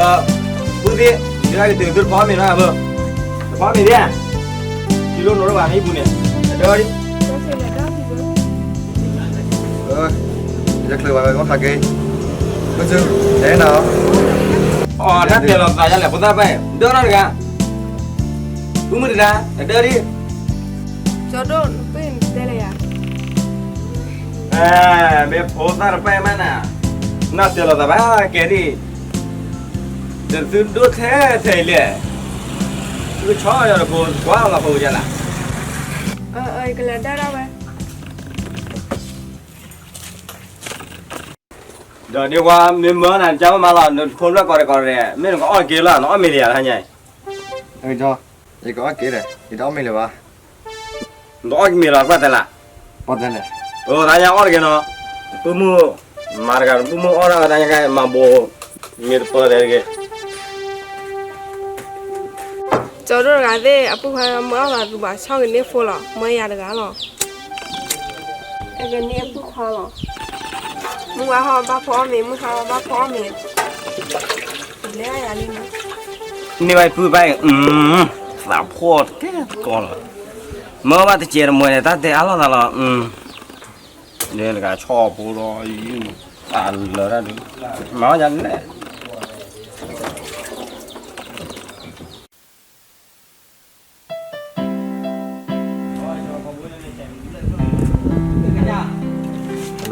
ပုၢ်သ့ၣ်, ဒုးက့ၤတုၤသုတဖီမ့ၤနီၤ, တဖီမ့ၤသ့ၣ်ဧါ, ထံလိၣ်နိရဘၣ်မ့ၢ်ပူၤန့ၣ်, အဒၢဒ်, ယချ့ဘၣ်ဝဲခါက့ၤ, ပစု, တဲနီၤ, အီၤတၢ်တဲလီၤသးယါလဲၣ် ဖိသၣ်တဖၣ်, ဒၢနီတဂၤ, ပုၢ်မုၣ်တဂၤ, အဒၢဒ်, ကၠီဒိၣ်, နပၢ်တဲလဲၣ်ယၤ, မ့ၢ်ဖိသၣ်တဖၣ်မးနၤ, နတဲလီၤသးဘၣ်ကဲဒ် ဒီးသုဒိၣ်ထဲထဲအံၤလဲၣ်, သုကဆီယီၤတကိးကွၢ်လီၤဖိယါလၢ်, ကလဲၤဒၣ်ဒၣ်ဝဲ, ဒီးဒ့ကွၢ်မ့ၢ်မၢနၤ နကၢ်မၢမၤလီၤ နဖိလၢကီၢ်ဒီးကီၢ်ဒီး မ့ၢ်နကအီၣ်က့ၤလီၤ နအီၣ်မ့ၤလၢယၤတဟါညါအံၤ, ယကအီၣ်က့ၤဒီး ယတအီၣ်မ့ၤလၢၤဘၣ် နတအီၣ်ကမ့ၤလီၤ ကွၢ်တဲလၢ်, အိၣ်သးညါအီၣ်တဂ့ၤနီၤ, ပုၢ်မုၣ်, မၤတဂၤ ပုၢ်မုၣ်အီၣ်ဒၣ်ဝဲသးညါကဲ မၤဘိး, မ့ၢ်တပၢၢ်တဲတဂ့ၤ, ကၠီဒိၣ်တဂၤသ့ၣ် အပုၢ်ခွါမၢအီၣ်သးသူဘၣ် ဆီၣ်ကန့ၢ်ဖိလီၤ မၢယၤတဂၤလီၤ, အကန့ၢ်အပုၢ်ခွါလီၤ, မုၢ်ဝါဟီဘၣ်ဖိအီၣ်မ့ၤ မုၢ်ဟါဘၣ်ဖိအီၣ်မ့ၤ, လဲၤယၤလံ, န့ၢ်ဘၣ်ပုၢ်ဘၣ်အံၤ, သးဖှီၣ်တဲကီလီၤ, မၢဘၣ်တစဲးတမှဲၤန့ၣ် တၢ်တဲအါလိာ်သးလီၤ, ဒ်တဂၤဆီၣ်ဖိဒီး ယုၢ်သးလၢတၢ်ဒုး, မၤအီၣ်ယၤလဲၣ်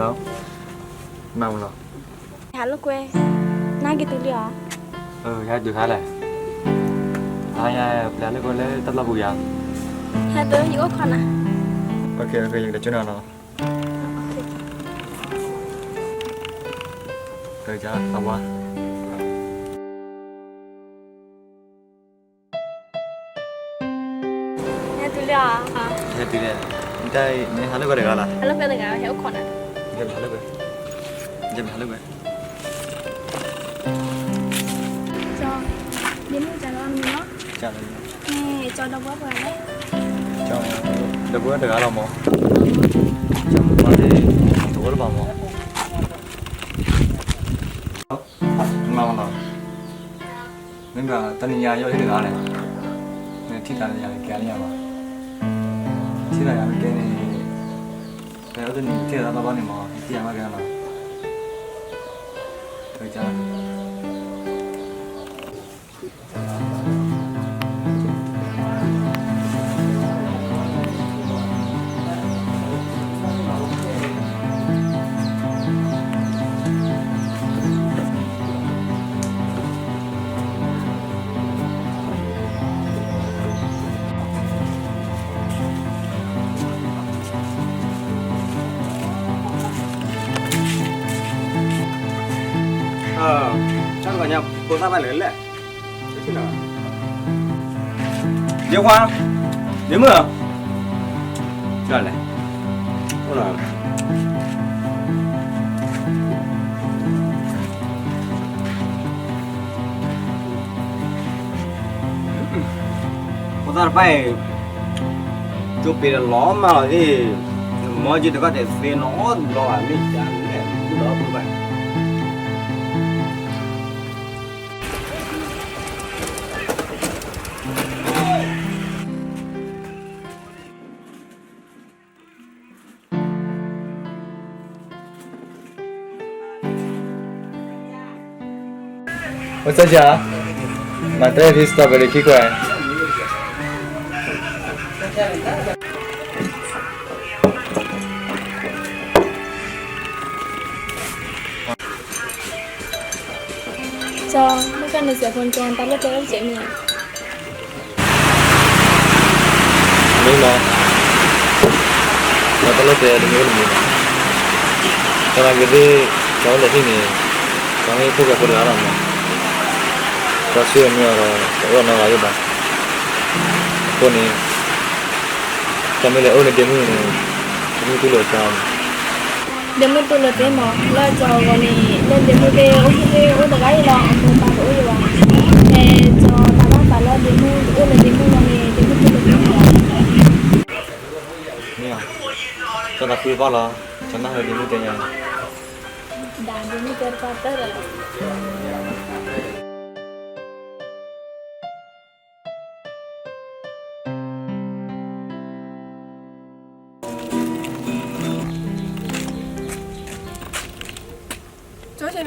Hello, နမလီၤ, ဟးလိာ်ကွဲ, နက့ၤတုၤလံဧါ, ယဟဲတုၤခါလဲၣ်, အါယၤ ပျဲလိာ်ကွဲလၢတၢ်လီၢ်ပူၤယၤ, ဟဲတုၤယအိၣ်ခိးနၤ, ယကလဲၤကၠိနၤနီၤ, အဝါ ဟဲတုၤလံ, ဟဲတုၤလံ, နဟးလိာ်ကွဲတဂၤလီၤ, ဟဲလိာ်ကွဲတဂၤ ဟဲအိၣ်ခိးနၤ, ဟဲလိာ်ကွဲ, ဟဲလိာ်ကွဲ, ကၠီ, ဒ့မုၣ်ကၠီလီၤမံၤလီၤ, ကၠီ, ကၠီဒီပုၢ်ဝဲၢ်တဂၤလီၤ, ဒီပုၢ်ဝဲၢ်တဂၤလီၤမး, ကၠီမၤသ့, တအိၣ်လၢၤဘၣ်မး, မၤမနီၤ မ့ၢ်ဘၣ်တနံၤညါယအိၣ်ဟံၣ်တဂၤန့ၣ်, နထံၣ်သးလၢယၤန့ၣ် ကဲလၢယၤဘၣ်, ထံၣ်သးယၤမ့ၢ်ကဲန့ၣ်, ဖဲအိၣ်တနံၤထံၣ်သးဘၣ်ဘၣ်န့ၣ်မး ထံၣ်ယၤမ့ၢ်ကဲနီၤ, တကါ တၢ်တဂီၤညါဖိသၣ်ဘၣ်လဲၣ်လဲၣ်, ယဲခွါ, ယမုၢ်, လဲၣ်, ဖိသၣ်တဖၣ်အံၤ ကၠိပ့ၤဒီးလီၤမၢ်လီၤသ့ၣ်, မ့ၢ်ယတဂၤတဲသ့နီၤလီၤဘၣ် မ့ၢ်ယၤန့ၣ် မုၢ်လီၤဖိဘၣ် အိၣ်စၢ်ယၤ, မၤတၢ်ဖံ strawberry ခံခွဲး. ကၠီ, မ့ၢ်ကန့ၣ်စဲးဖိကၠီ တၢ်လၢပျဲအိၣ်စဲးမ့ၢ်ဧါ. မ့ၢ်မး, တၢ်လၢပျဲတမ့ၢ်အိၣ်တမံၤဘၣ်. တၢ်နာ်က့ၤသ့ၣ်, ကၠီအိၣ်လၢဟံၣ်န့ၣ်, ကၠီမ့ၢ်ဖိၣ်ဃဲဖိတဂၤလီၤမး. ကၠီဆှၢမ့ၢ်အီၤဒီး တအိၣ်နီတဂၤယိာ်ဘၣ်. အဃိန့ၣ် ကၠီမ့ၢ်လဲၤအိၣ်လၢဒ့မုၣ်န့ၣ်, ဒ့မုၣ်တူၢ်လိာ်ကၠီန့ၣ်. ဒ့မုၣ်တူၢ်လိာ်သ့မး, လၢကၠီအဂီၢ်န့ၣ် လၢဒ့မုၣ်သ့ၣ်အိၣ်ဟံၣ်သ့ၣ်အိၣ်တဂၤအံၤလီၤ, အမိၢ်ပၢ်တအိၣ်ယံၤဘၣ်. ဖဲကၠီတၢ်ဘၣ်သးလၢဒ့မုၣ်တအိၣ်လၢဒ့မုၣ်အဂီၢ်န့ၣ် ဒ့မုၣ်တူၢ်လိာ်သ့မး. မ့ၢ်, ကၠီသးခုတပှၢ်လီၤ, ကၠီနၢ်ဟူဒ့မုၣ်တဲညါန့ၣ်. ဒ့မုၣ်တဲတပှၢ်တၢၢ်လီၤ.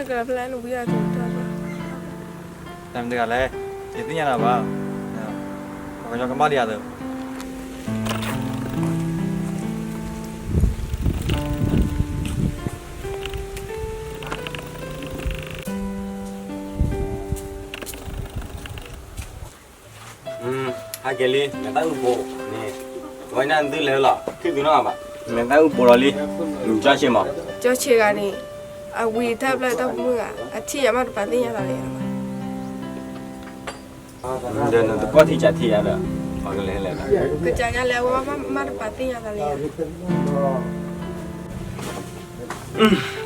နကဖျါနဝံၤအီၤတတၢ်ဘၣ်. တၢ်မ့ၢ်တဂၤလဲၣ်, ယသ့ၣ်ညါနၤဘၣ်, ပှၤကညီကမၣ်ဒံးယၤသၢ. ဟဲက့ၤလံ မဲာ်သၣ်အုၣ်ဖိန့ၣ်, ဝဲန့ၣ်သုလဲၤလီၤ ထံၣ်သုနီၤဘၣ်, မဲာ်သၣ်အုၣ်ဖိလီၤလံ, ကၠီဆ့မး, ကၠီဆ့ဂၤန့ၣ်, အဝံၤတၢ်ဖျၢၣ်တၢ်မုၣ်ဂၤ အထံၣ်ယၤမးတပာ်သ့ၣ်ညါသးလၢၤဘၣ်. ဒီးနတပီၢ်ထံၣ်ကးထံၣ်ယၤဒီး, ပှၤကလဲၤလဲၤလီၤ, ကစၢ်ကလဲၤအဝဲမးတပာ်သ့ၣ်ညါသးလၢၤ.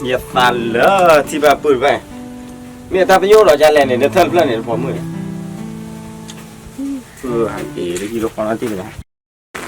ယသးလၢထံၣ်ဘၣ်ပုၢ်တဖၣ်, မ့ၢ်တၢ်ပညိၣ်ဒီးကလဲၣ်န့ၣ် နထၢၣ်တဖျၢၣ်န့ၣ် တဖိမုၣ်န့ၣ်, ဟဲက့ၤလၢဟံၣ်လၢဃီနီတံၢ်တဂၤ. နီၢ်တဂၤလီၤ, နမိၢ်နပၢ်တအိၣ်လၢ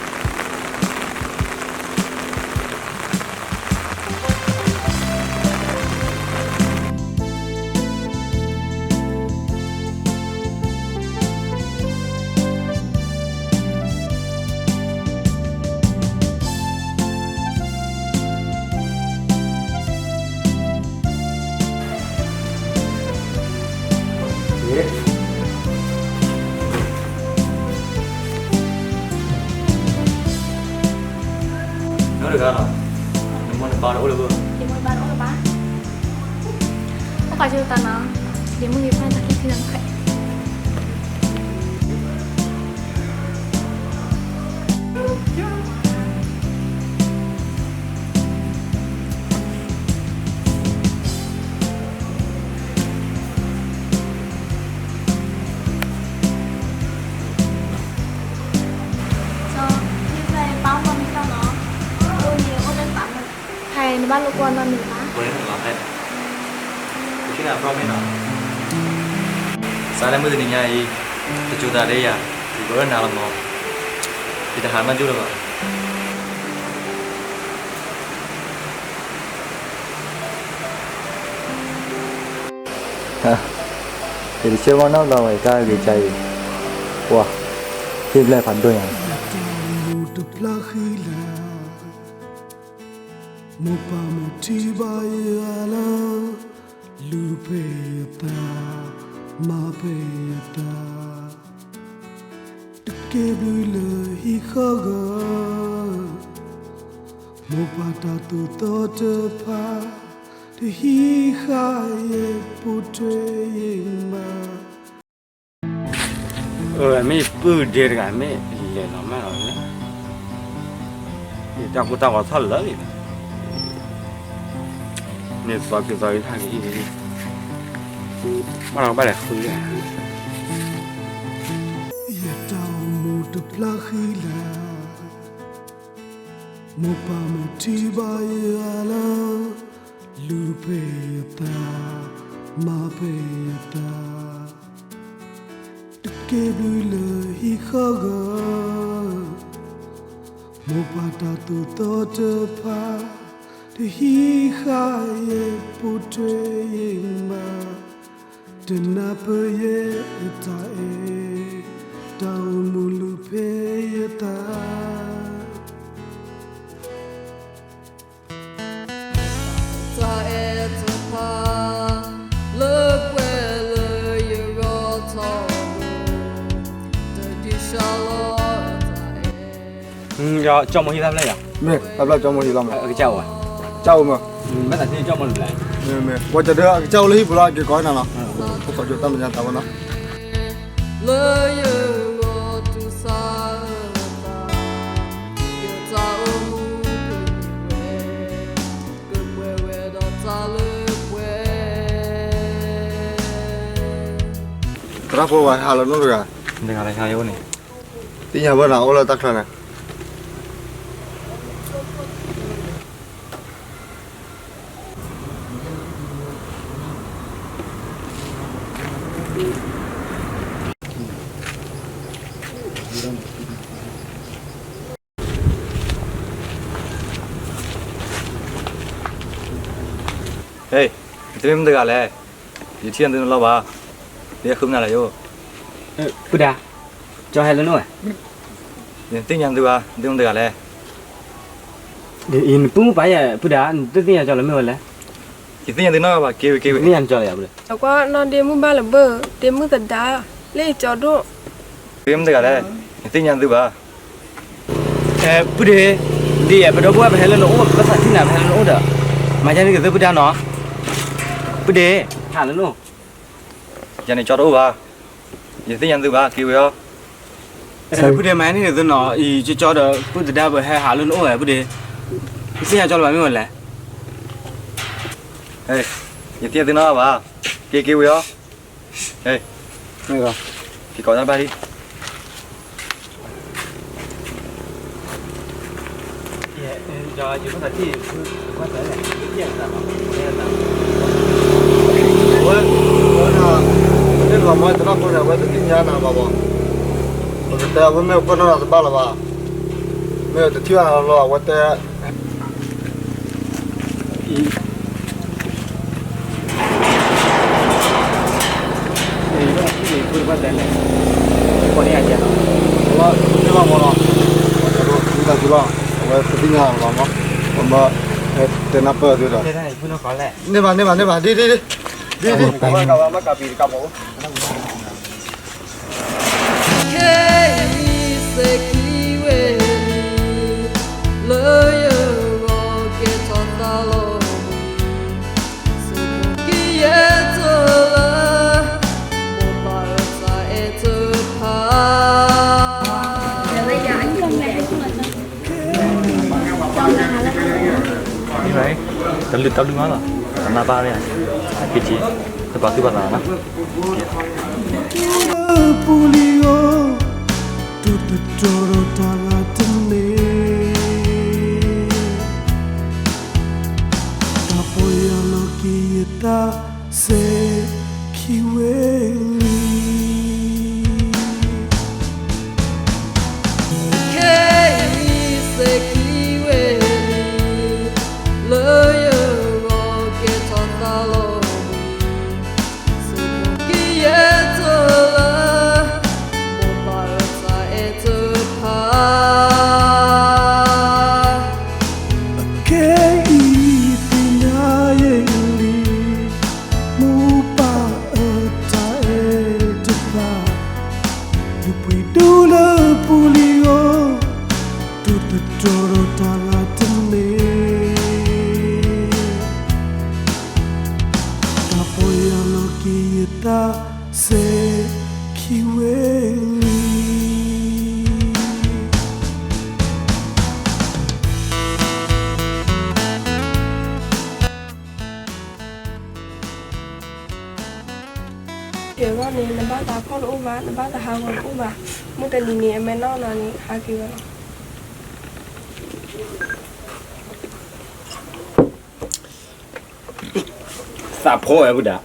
ၤဘၣ်. အိၣ်ခီဆိသးနီၤ, ဒ့မုၣ်ဒ့ဖါတၢ်ခံထံၣ်နၤတခွဲး. ဟဲနဘၣ်လိာ်ကွၢ်နီတမံၤဘၣ်. စးလၢမုၢ်တနံၤညါအံၤ, တစိၤသးဒ်ယၤ, ယကအိၣ်လၢနၤလီၤမး, ယတဟးနီတဒူၣ်လၢၤဘၣ်. ယတဆၢမၤနီတဘျီဘၣ် ယတၢ်ဂ့ၤကါအံၤ, ပှၤ, ဟ့ၣ်ဘျဲၣ်ဖးဒိၣ်ညါ, တၢ်အိၣ်မူတဖျါဃံလၤ, မိၢ်ပၢ်မ့ၢ်ထံၣ်ဘၣ်ယၤလၢ လူၤဖဲယသး, မၤဖဲယသး, တကဲဘျုးလၢဟံၣ်ဃီဂီၤ, မိၢ်ပၢ်တၢ်သိၣ်သီတဖၣ်, တဟံးဃာ်ယဲၢ်ပိာ်ထွဲယမၤ မ့ၢ်ပုၢ်ဒ့တဂၤ မ့ၢ်လဲၤလီၤမးလီၤ, တၢ်ကိၢ်တၢ်ဂီၤထီၣ်လၢာ်လံ, မ့ၢ်သီက့ၤသီက့ၤထီၣ်က့ၤအံၤ, ဘၣ်လီၤကဘၣ်လဲၤဃု, ယတၢ်အိၣ်မူတဖျါဃံလၤ, မိၢ်ပၢ်မ့ၢ်ထံၣ်ဘၣ်ယၤလၢ လူၤဖဲယသး, မၤဖဲယသး, တကဲဘျုးလၢဟံၣ်ဃီဂီၤ, မိၢ်ပၢ်တၢ်သိၣ်သီတဖၣ်, တဟံးဃာ်ယဲၢ်ပိာ်ထွဲယမၤ, တနၢ်ပၢၢ်ယဲၢ်အတၢ်အဲၣ်, တၢ်အိၣ်မူလူၤဖဲယသး တၢ်အဲၣ်တဖၣ် လၢပှဲၤလၢယဂီၢ်ထီဘိ, တဒုးဆါလီၤတၢ်အဲၣ်, ကၠီမိၢ်ဟံၣ်တၢ်ဖျၢၣ်ယၤ, မ့ၢ်တၢ်ဖျၢၣ်ကၠီမိၢ်ဟံၣ်လီၤမး, အကစၢ်အိၣ်, ကစၢ်အိၣ်မး, ဘၣ်သးထံၣ်ကၠီမိၢ်တဘျီ, မ့ၢ်ပှၤကဒၢအကစၢ်အိၣ်လၢဟံၣ်ပူၤလီၤ က့ၤကိးနၤလီၤ, ပကီၢ်ကၠိတၢ်မဲာ်ညါတၢ်ဝဲနီၤ. လၢယဂီၢ်တူၢ်ဆါအသး, ယတၢ်အိၣ်မူကဒံးဝဲ, ကပှဲၤဝဲဒီးတၢ်လၢပှဲၤ, သရၣ်ဖိဝဲဟးလီၤနီတဂၤ, တဂၤလၢညါယအိၣ်န့ၣ်, သ့ၣ်ညါဘၣ်နၤအိၣ်လၢတၢ်ချၢန့ၣ်. ဟဲ, နတမ့ၢ်မတဂၤလဲၣ်, ယထံၣ်နသုနလီၢ်ဘၣ်, ယဃုမနုၤလဲၣ်ယိၣ်. ပုၢ်ဒါ, ကၠီဟဲလၢနအိၣ်ဧါ. ယတသ့ၣ်ညါသုဘၣ်, နတမ့ၢ်မတဂၤလဲၣ်. နပုၢ်မုၣ်ပာ်ယၤ ပုၢ်ဒါ, နတသ့ၣ်ညါကၠီလၢမ့ၢ်ဝဲလဲၣ်. ယသ့ၣ်ညါသုနီတဂၤဘၣ်, က့ၤဝံၤ, က့ၤဝံၤ. ယကွၢ်နီၢ်ဒ့မုၣ်ဘၣ်လၢၤဘၣ်, ဒ့မုၣ်သဒါ, လၢယကၠီဒိၣ်. ဒ့မုၣ်တဂၤလဲၣ်, ယသ့ၣ်ညါသုဘၣ်. ပုၢ်ဒ့, ဒ်ယဲ ပဒီပုၢ်ဝဲၢ်ပဟဲလၢနအိၣ်, ပသးထံၣ်နၤ ပဟဲလၢနအိၣ်ဒီး, မၤယါန့ၢ်က့ၤသုပုၢ်ဒ့နီၤ. ပုၢ်ဒ့, ဟးလၢနအိၣ်. ယၤန့ၣ်ကၠီတအိၣ်ဘၣ်, ယသ့ၣ်ညါသုဘၣ်, က့ၤဝံၤအီၤ. ပုၢ်ဒ့ မၤယါန့ၢ်က့ၤသုနီၤ, ယကၠီဒီးပုၢ်သဒါ ပဟဲဟးလၢနအိၣ်ဝဲ ပုၢ်ဒ့. ယသ့ၣ်ညါကၠီလၢၤဘၣ် မ့ၢ်ဝဲလဲၣ်. ယသ့ၣ်ညါသုနီတဂၤဘၣ်, က့ၤက့ၤဝံၤအီၤ. က့ၤကိးတၢ်ဘၣ်လံ. ဝဲ, ဝဲ, တၢ်လီၤမီတၢ်ဖိန့ၣ် အဝဲတသ့ၣ်ညါနၤဘၣ်ဘၣ်. ပကတဲအဝဲမ့ၢ်ကွၢ်နီၢ်နၤတဘၣ်လၢၤဘၣ်, မ့ၢ်တထံၣ်ဘၣ်နၤလီၤ အဝဲတဲ အဝဲတသ့ၣ်ညါလီၤ, တဲနၢ်ပၢၢ်သုဒီး, န့ၢ်ဘၣ် န့ၢ်ဘၣ် န့ၢ်ဘၣ်, ဒ် ဒ် ဒ် ဒ် ခဲအံၤစဲးခံဝဲလံ, လၢယဂီၢ်ကဲထီၣ်သးလီၤဝံၤ, စဲးကယဲၢ်တလၢ, မိၢ်ပၢ်အတၢ်အဲၣ်တဖၣ်. တလုၢ်တလုၢ်မးလီၤ, တနၢ်ဘၣ်န့ၣ်, က့ၤက့ၤ, တပာ်သူၣ်ပာ်သးနီၤ. ပူၤလံၤဧၢ, ဒိၣ်တတြီဒီးတၢ်ဂၤတမ့ၢ်, တၢ်ပီၢ်ယၢ်လီၤက့ၤယသးစဲးခံဝဲလံ. ခဲအံၤစဲးခံဝဲလံ, လၢယဂီၢ်ကဲထီၣ်သးလီၤဝံၤ, စဲးကယဲၢ်တလၢ, မိၢ်ပၢ်အတၢ်အဲၣ်တဖၣ်. အခဲအံၤသ့ၣ်ညါယဲလံ, မိၢ်ပၢ်အတၢ်အဲၣ်တဖၣ်, ဒုးပှ့ၤဒိၣ်လၢပူၤလံၤဧၢ, ဒိၣ်တတြီဒီးတၢ်ဂၤတမ့ၢ်, တၢ်ပီၢ်ယၢ်လီၤက့ၤယသးစဲးခံဝဲလံ. ကဲဘၣ်န့ၣ် နဘၣ်သးဖှီၣ်တအိၣ်ဘၣ်, နဘၣ်သးဟးဂီၤတအိၣ်ဘၣ်, မုၢ်တနံၤန့ၣ် အမဲာ်နီၢ်နၤန့ၣ် ဟးက့ၤဝဲလီၤ. သးဖှီၣ်ဝဲပုၢ်ဒၣ်,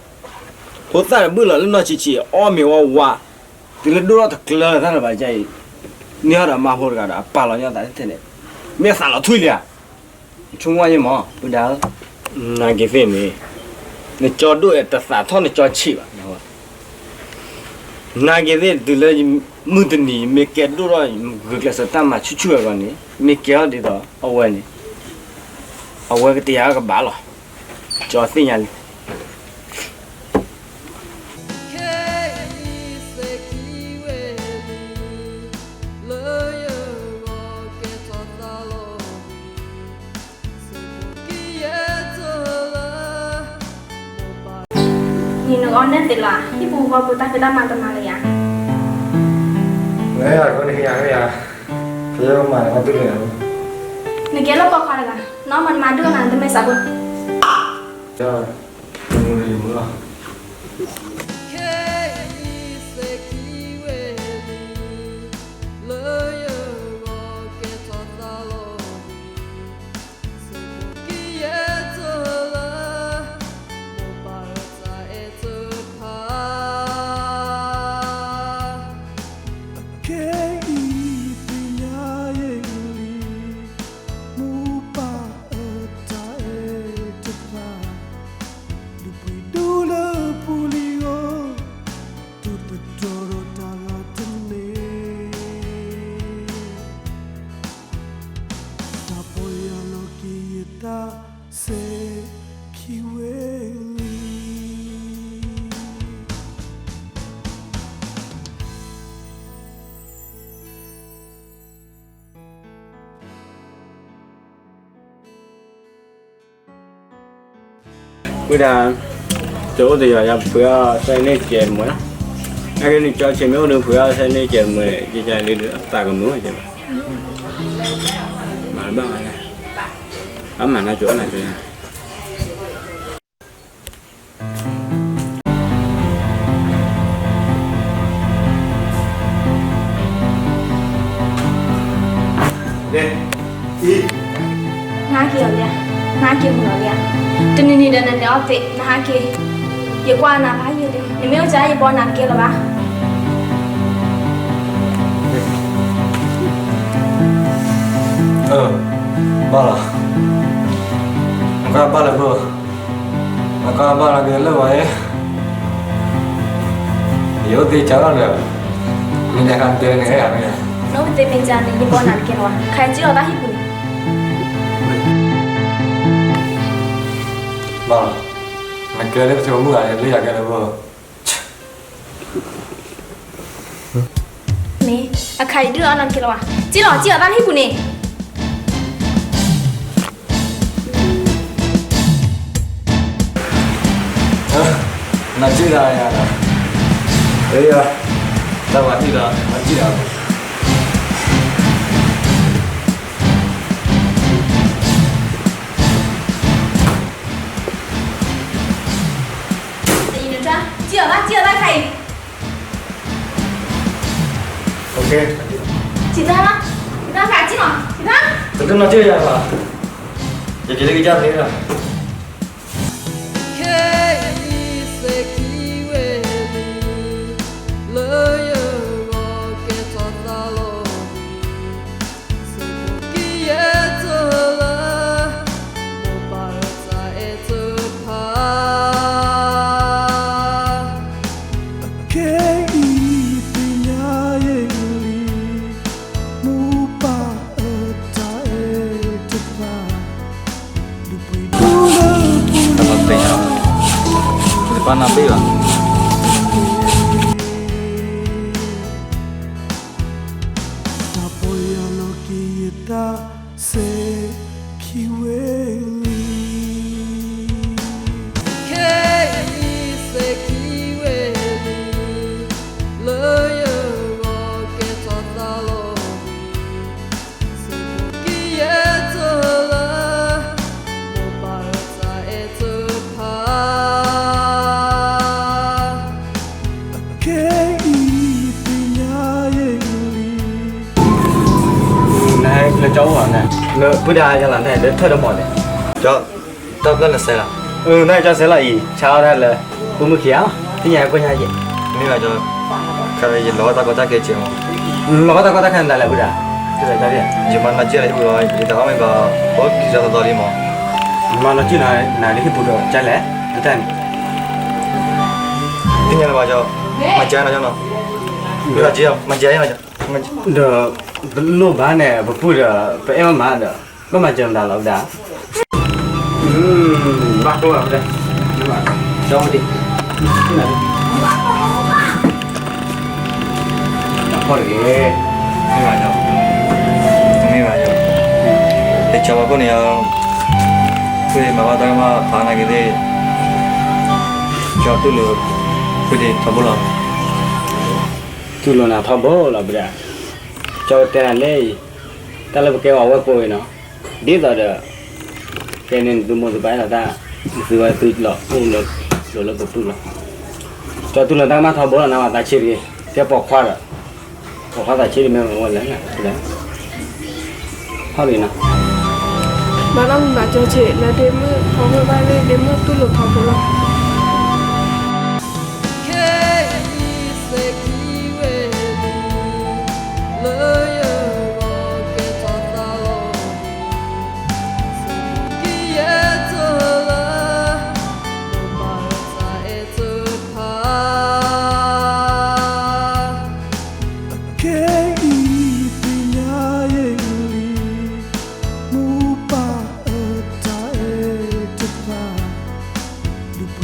ဖိသၣ်တဘုၣ်လီၤလၢနီၢ်ဆံးဆံး အီၣ်မ့ၤဝါဝါ, တုၤလၢဒိၣ်ထီၣ်တကျၢၤတၢ်လၢၤဘၣ်ကါအံၤ, န့ၢ်အီၣ်ဒီးမါဖိတဂၤဒီး အပာ်လီၤညီသးထဲန့ၣ်, မ့ၢ်အသးလီၤထွံၣ်လံဧါ, ဆိကမိၣ်ယဲမး ပုၢ်ဒၣ်ဧၢ. နာ်က့ၤသ့ၣ်န့ၣ်, နကၠီဒိၣ်အတသးထီၣ်နကၠီဆံးဘၣ်. နာ်က့ၤသ့ၣ် တုၤလၢမုၢ်တနံၤ မ့ၢ်ကဲဒိၣ်ထီၣ် ဂုာ်ကျဲးစၢးတၢ်မၤဆူၣ်ဆူၣ်အဂီၢ်န့ၣ် မ့ၢ်ကဲထီၣ်ဒ်သိးအဝဲန့ၣ်, အဝဲကတယၤကဘၣ်လီၤ. ကၠီသ့ၣ်ညါလံ. ခဲအံၤစဲးခံဝဲလံ, လၢယဂီၢ်ကဲထီၣ်သးလီၤဝံၤ, စဲးကယဲၢ်တလၢ, မိၢ်ပၢ် နံၤနဂီၢ်နဲၣ်သ့လီၤ, ဟံၣ်ပူၤဃီပူၤတၢ်ဖံးတၢ်မၤတမၤလၢၤယၤ. ဝဲအဃိန့ၣ်ယၤဝဲယၤ, ဖဲယမၤနဂီၢ်ဒုၣ်န့ၣ်, နကဲလၢပိာ်ခွါတဂၤ, နီၢ်မၤနမၤဒုၣ်နၤ နတမ့ၢ်စးဖိ. ယမုၢ်လၢယမုၢ်လီၤ. ခဲအံၤစဲးခံဝဲလံ, လၢယဂီၢ်ကဲထီၣ်သးလီၤဝံၤ, စဲးကယဲၢ်တလၢ, မိၢ်ပၢ်အတၢ်အဲၣ်တဖၣ်. အခဲအံၤသ့ၣ်ညါယဲလံ, မိၢ်ပၢ်အတၢ်အဲၣ်တဖၣ်, ဒုးပှ့ၤဒိၣ်လၢ ဝံဒၣ်, ကၠိအိၣ်တယီၤယၤ ပှ့ၤအီၣ်သၢန့ၢ်ကဲးမွဲ, နာ်က့န့ၣ် ကၠိဆံးမ့ၢ်အိၣ်ဒီး ပှ့ၤအီၣ်သၢန့ၢ်ကဲးမွဲ, ကကလံအသးကမုာ်ဝဲကဲးဘၣ်, မၤတဘၣ်ဘၣ်, အမၤနၤကၠိနၤကၠိယၤ. နဟးက့ၤအီၤလံဧါ, နဟးက့ၤမုာ်လီၤလံဧါ, တနံၤနံၤဒီးနနဲအီၣ်သ့, နဟးက့ၤ, ယကွၢ်နၤဖးယံာ်လံ, နမ့ၢ်အိၣ်ကါယဘီနၤတကဲလၢၤဘၣ်. ဘၣ်လီၤ, နကွၢ်ဘၣ်လၢဘၢ နကွၢ်ဘၣ်လၢကလၢာ်ဝဲ, ယအိၣ်သ့ကၢလီၤဒီး, မ့ၢ်နခါနတဲလၢနဟဲဧါမ့ၢ်, နအိၣ်သ့မ့ၢ်ကၢန့ၣ် ယဘီနၤတကဲလၢၤဘၣ်, ခါစံၣ်လီၤတၢ်ဟံၣ်ပူၤန့ၣ်, ဘၣ်လီၤ, နကဲလၢပဆိကမိၣ်ဂၤန့ၣ် လၢယၤကဲလၢဘၢ မ့ၢ်, အခါအံၤဒုးအီၣ်နၤတကဲလၢၤဘၣ်, စံၣ်လီၤ စံၣ်လီၤတၢ်ဟံၣ်ပူၤန့ၣ်. နစံၣ်လီၤယၤ, တၢ်ဝဲဟံၣ်လီၤ နစံၣ်လီၤ. စံၣ်လီၤ စံၣ်လီၤတၢ်ခါအံၤ, တဒိၣ်နီၢ်စံၣ်ယၤဘၣ်, ယက့ၤလၢကစၢ်သ့လီၤ. ခဲအံၤစဲးခံဝဲလံ, လၢယဂီၢ်ကဲထီၣ်သးလီၤဝံၤ, စံးဘျုးက့ၤယဲၢ်တလၢ, မိၢ်ပၢ်အတၢ်အဲၣ်တဖၣ်, ခဲအံၤသ့ၣ်ညါယဲၢ်လံ, မိၢ်ပၢ်အတၢ်အဲၣ်တဖၣ်, ဒုးပှ့ၤဒိၣ်လၢပူၤလီၤ, တပာ်နၤပ့ၢ်ဘၣ်. တၢ်ပီၢ်ယၢ်လီၤက့ၤယတၢ်စဲးခံဝဲလံ, ခဲအံၤစဲးခံဝဲလံ, လၢယဂီၢ်ကဲထီၣ်သးလီၤဝံၤ, စံးဘျုးက့ၤယဲၢ်တလၢ, မိၢ်ပၢ်အတၢ်အဲၣ်တဖၣ်, ခဲအံၤသ့ၣ်ညါယဲၢ်လံ. နဟဲလၢကၠီအိၣ်ဧါန့ၣ်, လၢပုၢ်ဒါယၤလီၤန့ၣ် လၢထၢၣ်တမီၢ်န့ၣ်, ကၠီ, တၢ်ပျၢၢ်နစဲးလီၤ, အၢ နကၠီစဲးလီၤအံၤ ဆါအီၣ်တၢ်လၢ ပုၢ်မုၣ်ခံဂၤ, သ့ၣ်ညါကိၣ်ညါယဲၢ်, မ့ၢ်ဘၣ်ကၠီ, ခါလၢယလီၤတၢ်ကီတၢ်ခဲကဲးမး, လီၤတၢ်ကီတၢ်ခဲနၤလဲၣ်ပုၢ်ဒါ, ယမၤနီၢ်ကၠံၣ်လၢဟံၣ်ပူၤလီၤ ယတအီၣ်မ့ၢ်ဘၣ်, အိၣ်ခံသီသီလံမး, မၤနီၢ်ကၠံၣ်နၤလၢဟံၣ်ပူၤဒီးကၠီလဲၣ်, တၢ်န့ၣ်, သ့ၣ်ညါလၢၤဘၣ်ကၠီ, မၤကၠီနီၢ်ကၠီနီၤ, မၤကၠီနီၢ်ကၠီ, ဒီး, တလိၣ်ဘၣ်န့ၣ် ပပုၢ်ဒီး ပအဲၣ်မးမးဒီး ဘၣ်မၤစၢၤမတၤလီၤဒၣ်, ဘၣ်တိၢ်လီၤ, ကၠီဝဲဒၣ်, ဖီၣ်တဂ့ၤ, မ့ၢ်ဘၣ်, မ့ၢ်ဘၣ်, တကၠီဝဲခိၣ်န့ၣ်, ဖုဒ့မၤဘၣ်တၢ်ကမၣ်ဖးနာ်က့ၤသ့ၣ်, ကၠီတူၢ်လိာ်, ဖုဒ့ထီဘိလီၤ, တူၢ်လိာ်နၤထီဘိလီၤပဒၣ်, ကၠီဝဲတဲနၤလၢအံၤ, တၢ်လၢပကဲအီၤဝဲကိးဂၤနီၤ, ဒ်သိးဒီး, ကဲန့ၣ်နသုမိၢ်သုပၢ်အဲၣ်လီၤတၢ်, နသုဝဲသုလီၤအိၣ်လၢ, လိၤလၢပပုၢ်လီၤ, ကၠီတူၢ်လိာ်တၢ်ကမၣ်ထီဘိလီၤ နၤဘၣ်သးဆံးတဂ့ၤ, ကဲပိာ်ခွါဒီး, ပိာ်ခွါသးဆံးတမ့ၢ်ဝဲလဲၣ်, ဖီၣ်တဂ့ၤနီၤ, ဘၣ်နီၢ်မုၢ်ဘၣ်ကၠီဆံး လၢဒ့မုၣ်ထီဘိဘၣ်လၢဒ့မုၣ်တူၢ်လိာ်ထီဘိလီၤ. ခဲအံၤစဲးခံဝဲလံ, လၢယဂီၢ်ကဲထီၣ်သးလီၤ, စံးဘျုးက့ၤယဲၢ်တလၢ, မိၢ်ပၢ်အတၢ်အဲၣ်တဖၣ်, ခဲအံၤသ့ၣ်ညါယဲၢ်လံ, မိၢ်ပၢ်အတၢ်အဲၣ်တဖၣ်, ဒုးပှ့ၤ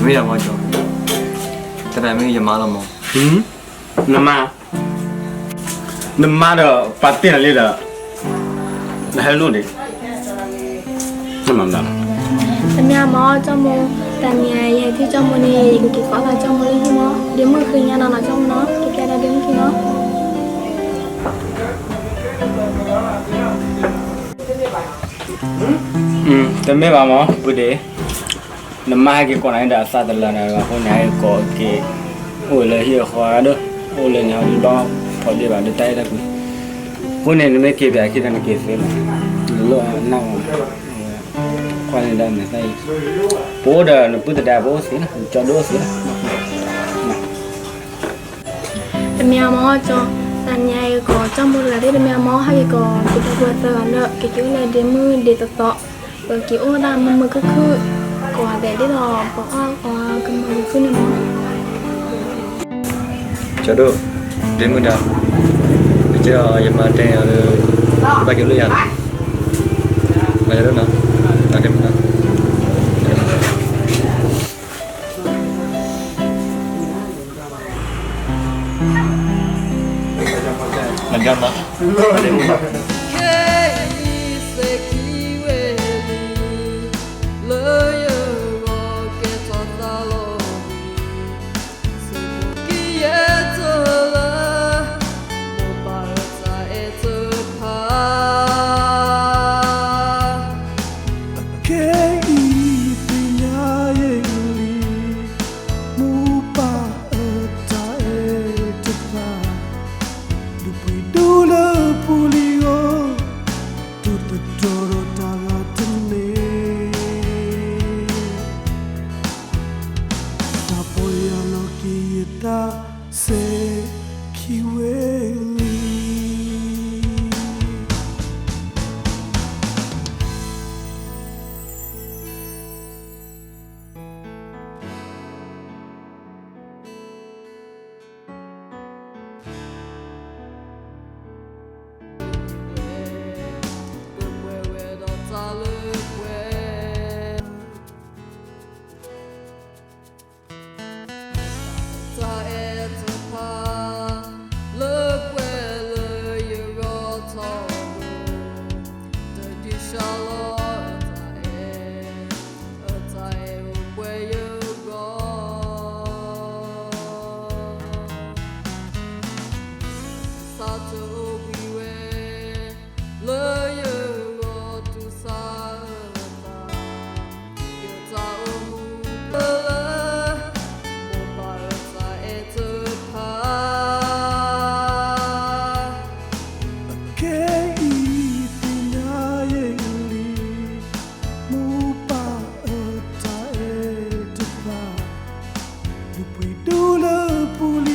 မ့ၢ်ယမါကၠီ, တၢ်မ့ၢ်ယမါလီၤမး, နမါ, နမါဒီးပာ်တ့ၢ်နၤလံဒီး, နဟဲလိၣ်ဒံး, တမ့ၢ်အမါကၠီမိၢ်, တၢ်မ့ၢ်ယဟဲထံၣ်ကၠီမိၢ်န့ၣ် ယကက့ၤကိးလီၤကၠီမိၢ်လၢဟံၣ်မး, ဒ့မုၣ်ဃ့ညါနၤနီၤကၠီမိၢ်နီၤ, က့ၤပျဲဒၣ်ဒ့မုၣ်ခံနီၤ. တမ့ၢ်ဘၣ်မး ပုၢ်ဒ့ၣ်, နမါဟဲက့ၤကိးနၤဒီးအသးတလၢနၤဘၣ်အဃိန့ၣ် ဟဲက့ၤကိးက့ၤ, အိၣ်လၢဟံၣ်အဃီဒီး, အိၣ်လၢန့ၣ် ဟီဒုးဘၣ်ဖီၣ်ဒ့ၣ်ဘၣ်ဒီးတၢ်အဲၣ်တၢ်ကွံ, အဃိန့ၣ် နမ့ၢ်က့ၤပၠးခံဒီးနက့ၤသ့လီၤ, နလိၣ်နၢ်မး, ကွၢ်န့ၣ်ဒီးမဲာ်သၣ်အံၤ, ပအိၣ်ဒီးနပုၢ်သဒါပအိၣ်သ့လီၤ, ကၠီဒိၣ်အိၣ်သ့လီၤ. တမ့ၢ်အမါကၠီ, တၢ်မ့ၢ်ယဟဲက့ၤကိးကၠီမိၢ်တဂၤသ့, တမ့ၢ်အမါဟဲက့ၤကိး က့ၤဒီပုၢ်ဝဲၢ်သၢဂၤလၢ ကက့ၤအိၣ်လၢဒ့မုၣ်ဒ့သိးသိး, ပက့ၤအိၣ်ဒၣ်မုာ်မုာ်ခုၣ်ခုၣ်, ကိးဂၤဒဲးဒ်သိး ပအီၣ်အီကမုာ်ခုၣ်ခုၣ်န့ၣ်မး. ကၠီဒိၣ်, ဒ့မုၣ်ဒါ, ကဒီးယမါတဲအီၤလၢ ဘၣ်က့ၤလိၣ်ယၤလီၤ, မၤဒ်န့ၣ်နီၤ, ဒ့မုၣ်ဒါ. မၤဒ်န့ၣ်နီၤ, ဒ့မုၣ်ဒါ. ခဲအံၤစဲးခံဝဲလံ, လၢယဂီၢ်ကဲထီၣ်သးလီၤ, စံးဘျုးက့ၤယဲၢ်ထီၣ်လၢ မိၢ်ပၢ်အတၢ်အဲၣ်တဖၣ်, အခဲအံၤသ့ၣ်ညါယဲၢ်လံ, မိၢ်ပၢ်အတၢ်အဲၣ်တဖၣ်, ဒုးပှ့ၤဒိၣ်လၢပူၤလံၤအီၤ, ဒိၣ်သတြီၤဒီးတၢ်ဂၤတန့ၢ်, တၢ်ပီၢ်ယၢ်လီၤက့ၤယသး စဲးခံဝဲလံ. တၢ်အဲၣ်တဖၣ် လၢပှဲၤလၢယဂီၢ်ထီဘိ, တဒုးဆါလီၤအတၢ်အဲၣ်, အတၢ်အဲၣ်အိၣ်ပှဲၤယဂီၢ်, စးထီၣ်အိၣ်ဘှံးဝဲ လၢယဂီၢ် တူၢ်ဆါအသး, ယတၢ်အိၣ်မူလၢ မိၢ်ပၢ်အတၢ်အဲၣ်တဖၣ်, အခဲအံၤသ့ၣ်ညါယဲၢ်လံ, မိၢ်ပၢ်အတၢ်အဲၣ်တဖၣ်, ဒုးပှ့ၤဒိၣ်လၢပူၤ